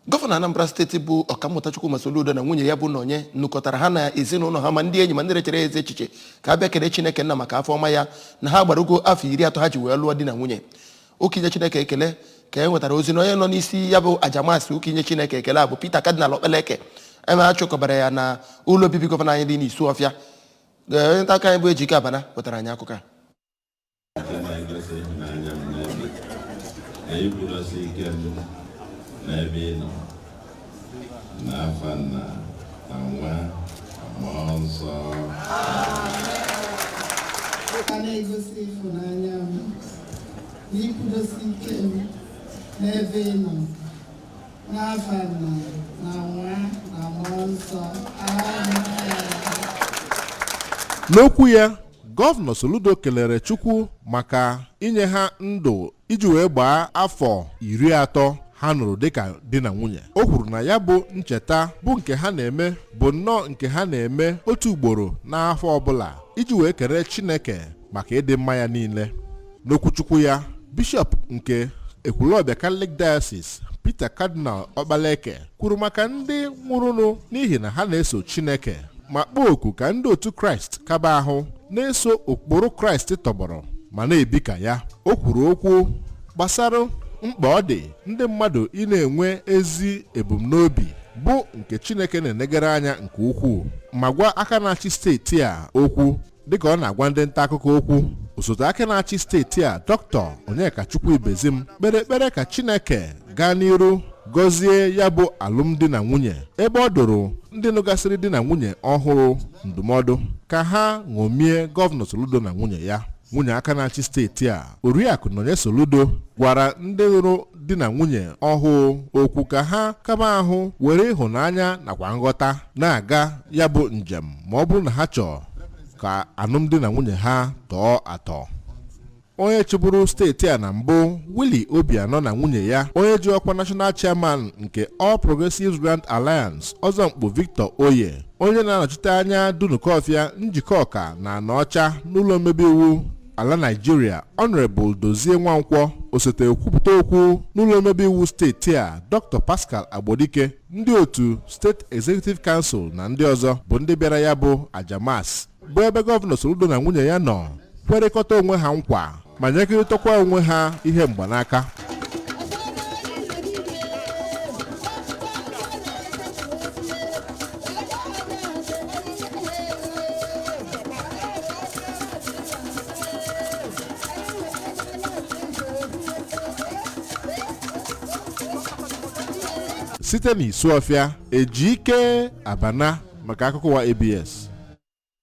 Gọvanọ Anambra Steeti bụ Ọkammụta Chukwuma Soludo na nwunye ya bụ Nonye nụkọtara ha na ezinụlọ ha, ma ndị enyi ma ndị rechere eze echiche, ka a bịa kele Chineke nna maka afọ ọma ya na ha gbara ogo afọ 30 ha ji wee lụọ di na nwunye. Ụka inye Chineke ekele ka e nwetara ozi na onye nọ n'isi ya bụ aja maasị ụka inye Chineke ekele a bụ Peter Cardinal Okpeleke, ebe a chụkọbara ya na ụlọ obibi gọvanọ anyị dị n'Isuọfịa. Onye nta akụkọ anyị bụ Ejike Abana wetara anyị akụkọ a. Nke na-egosi ịhụnanya m n'ebe na ikwudosi ike m n'ebe ị nọ, n'afa Nna na Nwa na Mmụọ Nsọ. Ka na-egosi ịfụnanya m na ikwudosi ike m n'ebe ị nọ, n'afa Nna na Nwa na Mmụọ Nsọ. Amen. N'okwu ya, Gọvanọ Soludo kelere Chukwu maka inye ha ndụ iji wee gbaa afọ 30 ha nụrụ dịka di na nwunye. O kwuru na ya bụ ncheta bụ nke ha na-eme bụ nnọọ nke ha na-eme otu ugboro n'afọ ọbụla iji wee kere Chineke maka ịdị mma ya niile. N'okwuchukwu ya, Bishọp nke Ekwulọbịa Catholic Diocese, Peter Cardinal Okpaleke, kwuru maka ndị nwụrụnụ n'ihi na ha na-eso Chineke, ma kpọọ oku ka ndị otu Kraịst kaba ahụ na-eso ụkpụrụ Kraịst tọgbọrọ ma na-ebi ka ya. O kwuru okwu gbasara mkpa ọ dị ndị mmadụ ị na-enwe ezi ebumnobi bụ nke Chineke na-enegara anya nke ukwuu, ma gwa aka na-achị steeti a okwu. Dịka ọ na-agwa ndị nta akụkọ okwu, osote aka na-achị steeti a, Dr. Onyekachukwu Ibezim, kpere ekpere ka Chineke gaa n'iru gọzie ya bụ alụmdi na nwunye, ebe ọ dụrụ ndị nụgasịrị di na nwunye ọhụrụ ndụmọdụ ka ha ṅomie Gọvanọ Soludo na nwunye ya. Nwunye aka na-achị steeti a, Oriakụ Nonye Soludo, gwara ndị lụrụ di na nwunye ọhụụ okwu ka ha kaba ahụ were ịhụnanya nakwa nghọta na-aga ya bụ njem, ma ọ bụrụ na ha chọọ ka alụmdi na nwunye ha tọọ atọ. Onye chịburu steeti a na mbụ, Willie Obianọ, na nwunye ya, onye ji ọkwa National Chairman nke All Progressives Grand Alliance, Ọzọmkpu Victor Oye, onye na-anọchite anya Dunukọfịa, Njikọka na Anaọcha n'ụlọ omebe iwu ala Naijiria, Honorable Dozie Nwankwọ, osote okwupụta okwu n'ụlọ omebe iwu steeti a, Dr. Pascal Agbodike, ndị otu State Executive Council na ndị ọzọ bụ ndị bịara ya bụ aja mass, bụ ebe Gọvanọ Soludo na nwunye ya nọ kwerịkọta onwe ha nkwa ma nyekọrịtakwa onwe ha ihe mgbanaka. Site n'Isuọfịa, Ejike Abana maka akụkọ ụwa ABS.